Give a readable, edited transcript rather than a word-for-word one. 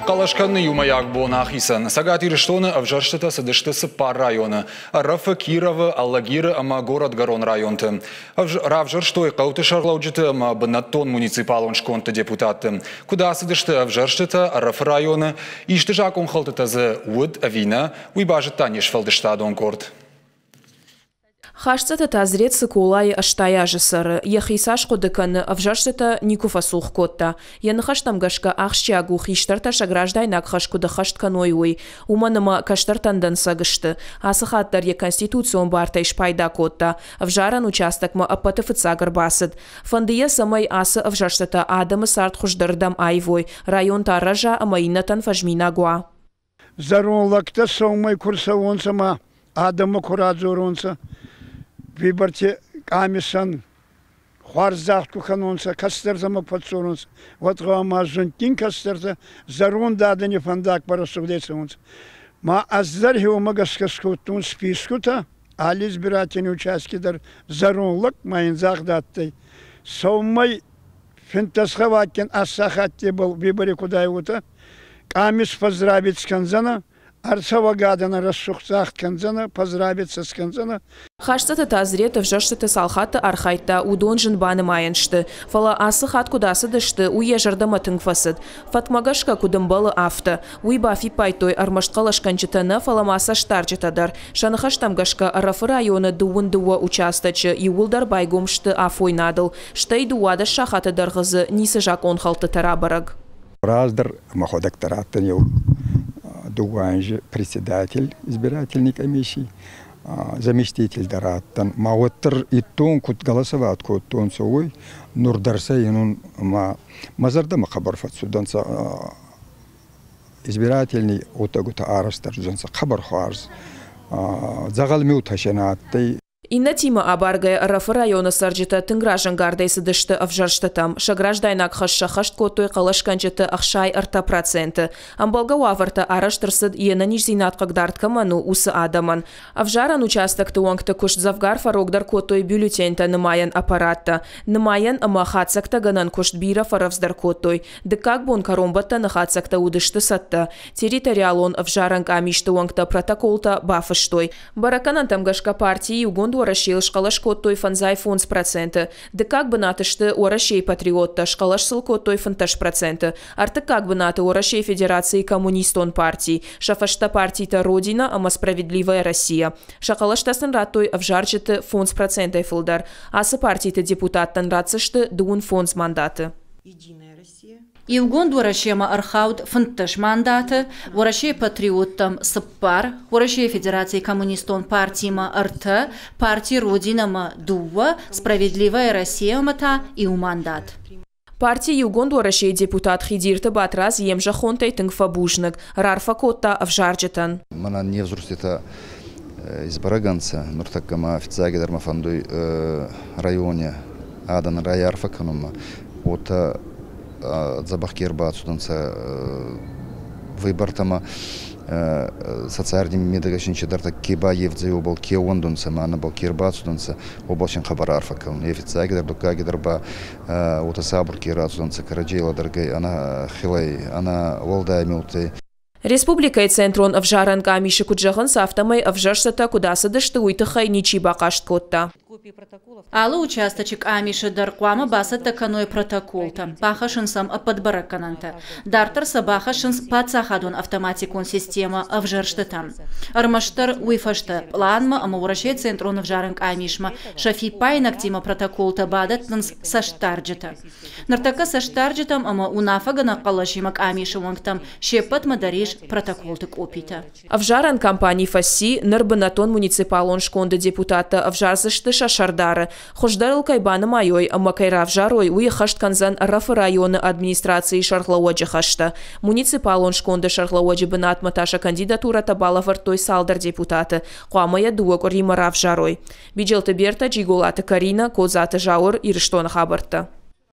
Хъӕлӕс кӕныны иумӕйаг бон ахицӕн. Цӕгат Ирыстоны ӕвзӕрстытӕ цыдысты цыппар районы – Ӕрӕфы, Кировы, Алагиры ӕмӕ Горӕтгӕрон районты. Равзӕрстой хъӕуты сӕргълӕуджыты ӕмӕ бынӕттон муниципалон скондты депутатты. Куыд ацыдысты ӕвзӕрстытӕ Ӕрӕфы районы, исты закъонхӕлдтытӕ дзы уыд ӕви нӕ, уый базыдта не сфӕлдыстадон къорд. Хасцаты Тазрет Цыколайы 80 азы цӕры, йӕхи цас хъуыды кӕны, ӕвзӕрстытӕ никуы фӕцух кодта. Йӕ ныхӕстӕм гӕсгӕ ахсджиаг у хистӕртӕ сӕ граждайнаг хӕс куыд ӕххӕст кӕной, уый. Уымӕн ӕмӕ кӕстӕртӕн дӕнцӕг сты. Ацы хатт дӕр йӕ конституцион бартӕй спайда кодта. Ӕвзарӕн участокмӕ ӕппӕты фыццаг ӕрбацыд. Фӕнды йӕ, цӕмӕй ацы ӕвзӕрстытӕ адӕмы цард хуыздӕрырдӕм аивой, район та рӕза ӕмӕ иннӕтӕн фӕзминаг уа. Зӕронд лӕгтӕ сӕумӕй ку рцӕуонцӕ ма адӕммӕ ку радзоронцӕ, виборти къамисӕн хуарз загъд ку кӕнонцӕ, кӕстӕртӕмӕ фӕдздзоронцӕ, уӕд гъӕуама зундгин кӕстӕртӕ зӕронд адӕни фӕндагбӕл рӕсугъдӕй цӕунцӕ. Ма ӕз дӕр уомӕ гӕсгӕ скодтон спискутӕ, алли избирательный участки дӕр зӕронд лӕг ма ин загъд адтӕй. Сӕумӕй 15 гъӕуаггин ӕ сахаттебӕл вибори куд ӕй, уотӕ къамис поздравить скӕндзӕнӕ, ӕрцӕуӕг адӕнӕн рӕсугъд загъд кӕндзӕнӕ, поздравить сӕ скӕндзӕнӕ. Хасцаты Тазрет ӕвзӕрстыты цал хатты архайдта, уыдон зын банымайӕн сты. Фӕлӕ ацы хатт куыд ацыдысты, уый йӕ зӕрдӕмӕ тынг фӕцыд. Фӕткмӕ гӕсгӕ куыд ӕмбӕлы, афтӕ. Уый бафиппайдтой ӕрмӕст хъӕлӕсгӕнджытӕ нӕ, фӕлӕ ма цӕстдарджытӕ дӕр. Сӕ ныхӕстӕм гӕсгӕ Ӕрӕфы районы дыууын дыууӕ участочы иууылдӕр байгом сты афойнадыл. Стӕй 12 сахаты дӕргъы дзы ницы закъонхӕлдтытӕ рабӕрӕг. Раздӕр мӕхуӕдӕг дӕр адтӕн еу дууӕ анзи председатель избирательной комиссии, заместитель дӕр адтӕн. Ма уӕддӕр иттон куд голосовать кодтонцӕ, уой нур дӕр сӕ инун ма мӕ зӕрдӕмӕ хъӕбӕр фӕццудӕнцӕ избирательный гъуддӕгутӕ арӕзт ӕрцудӕнцӕ хъӕбӕр хуарз. Дзӕгъӕл миутӕ се нӕ адтӕй. Иннӕтимӕ абаргӕйӕ Ӕрӕфы районы цӕрджытӕ тынг разӕнгардӕй цыдысты ӕвзӕрстытӕм. Сӕ граждайнаг хӕс сӕххӕст кодтой хъӕлӕсгӕнджыты 63%. Ӕмбӕлгӕ уавӕртӕ арӕзт ӕрцыд, йе нӕниздзинад хъыгдард кӕмӕн у, уыцы адӕмӕн. Ӕвзарӕн участокты уӕнгты куыст дзӕвгар фӕрогдӕр кодтой бюллетеньтӕ нымайӕн аппараттӕ. Нымайӕн ӕмӕ хатдзӕгтӕгӕнӕн куыст бирӕ фӕрӕвдздӕр кодтой. Дыккаг бон кӕронбӕттӕны хатдзӕгтӕ уыдысты цӕттӕ. Территориалон ӕвзарӕн къамисты уӕнгтӕ протоколтӕ бафыстой. Бӕрӕггӕнӕнтӕм гӕсгӕ парти Иугонд Уӕрӕсе-йыл схъӕлӕс кодтой 55%. Дыккаг бынаты сты Уӕрӕсейы патриоттӕ, схъӕлӕс сыл кодтой 15%. Ӕртыккаг бынаты Уӕрӕсейы Федерацийы Коммунистон парти, сӕ фӕстӕ партитӕ Родина ӕмӕ Справедливая Россия. Сӕ хъӕлӕстӕ сын радтой ӕвзарджыты 5%-ӕй фылдӕр. Ацы партиты депутаттӕн ратдзысты 25 мандаты. Иугонд Уӕрӕсемӕ ӕрхауд 15 мандаты, Уӕрӕсейы патриоттӕм цыппар, Уӕрӕсейы Федерацийы Коммунистон партимӕ ӕртӕ, парти Родина-мӕ дыууӕ, Справедливая Россия-мӕ та иу мандат. Парти Иугонд Уӕрӕсейы депутат Хидирты Батрадз йе мзӕххонтӕй тынг фӕбузныг, рарфӕ кодта ӕвзарджытӕн. Мӕнӕн не взурститӕ исбӕрӕг ӕнцӕ. Нуртӕккӕ ма фиццагидӕр мӕ фӕндуй райони адӕнӕн райарфӕ кӕнунмӕ. Уотӕ дзӕбӕх ке ӕрбацудӕнцӕ выбортӕмӕ, сӕ царди медӕгӕ син чидӕртӕ ке баййевдзӕй, уобӕл ке ӕууӕндунцӕ ма нӕбӕл ке ӕрбацудӕнцӕ, уобӕл син хъӕбӕр арфӕ кӕнун. Е фиццагидӕр, дуккагидӕр ба уотӕ сабур ке рацудӕнцӕ кӕрӕдзей лӕдӕргӕй, ӕнӕ хилӕй, ӕнӕ уӕлдай миутӕй. Республикӕйы Центрон ӕвзарӕн къамисы куыд зӕгъынц, афтӕмӕй ӕвзӕрстытӕ куыд ацыдысты, уый тыххӕй ничи бахъаст кодта. Алы участочы къамисы дӕр хъуамӕ бацӕттӕ кӕной протоколтӕ, бахӕссынц сӕм ӕппӕт бӕрӕггӕнӕнтӕ. Дарддӕр сӕ бахӕссынц паддзахадон автоматикон системӕ ӕвзӕрстытӕм. Ӕрмӕстдӕр уый фӕстӕ пъланмӕ ӕмӕ Уӕрӕсейы Центрон ӕвзарӕн къамисмӕ сӕ фиппаинӕгтимӕ протоколтӕ бадӕттынц цӕстдарджытӕ. Ныртӕккӕ цӕстдарджытӕм ӕмӕ уынаффӕгӕнӕг хъӕлӕсимӕ къамисы уӕнгтӕм се ппӕтмӕ дӕр ис протоколты къопитӕ. Ӕвзарӕн кампани фӕци, ныр бынӕттон муниципалон сконды депутаттӕ ӕвзардзысты сӕ сӕрдары. Хуыздӕрыл кӕй банымайой ӕмӕ кӕй равзарой, уый ӕххӕст кӕндзӕн Ӕрӕфы районы администрацийы сӕргълӕууӕджы хӕстӕ. Муниципалон сконды сӕргълӕууӕджы бынатмӕ та сӕ кандидатурӕтӕ балӕвӕрдтой цалдӕр депутаты. Хъуамӕ йӕ дыууӕ къуыримӕ равзарой. Биджелты Бертӕ, Джиголаты Каринӕ, Кодзаты Зауыр, Ирыстоны хабӕрттӕ.